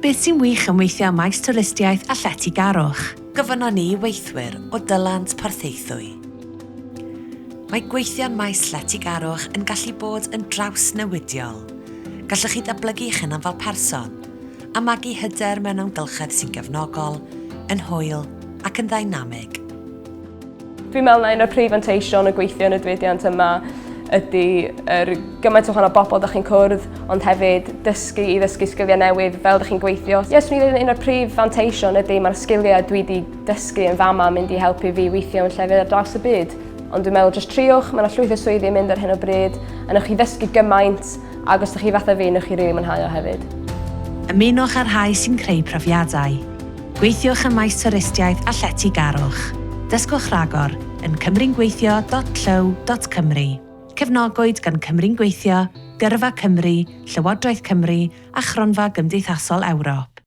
Beth sy'n wych am weithio ym maes twristiaeth a lletygarwch? Gofynnon ni i weithwyr o Dylant Porthaethwy. Mae gweithio ym maes lletygarwch yn gallu bod yn drawsnewidiol. Gallwch chi ddatblygu eich hunan fel person, a magu hyder mewn amgylchedd sy'n gefnogol, yn hwyl ac yn ddeinamig. Dwi'n meddwl na un o'r prif fanteision o gweithio yn y diwydiant yma ydy yr gymaint o wahanol bobl da chi'n cwrdd, ond hefyd dysgu i ddysgu sgiliau newydd fel da chi'n gweithio. Ie, swn i ddweud un o'r prif fanteision ydy mae'r sgiliau dwi wedi dysgu yn fama yn mynd i helpu fi weithio yn llefydd ar draws y byd. Ond dwi'n meddwl jyst triwch, mae yna llwyth o swyddi yn mynd ar hyn o bryd, a newch chi ddysgu gymaint, ac os ydych chi fatha fi, newch chi rili mwynhau o hefyd. Ymunwch â'r rhai sy'n creu profiadau. Gweithiwch ym maes twristiaeth a lletygarwch. Dysgwch ragor yn cymru'ngweithio.llyw.cymru. Cefnogwyd gan Cymru'n Gweithio, Gyrfa Cymru, Llywodraeth Cymru a Chronfa Gymdeithasol Ewrop.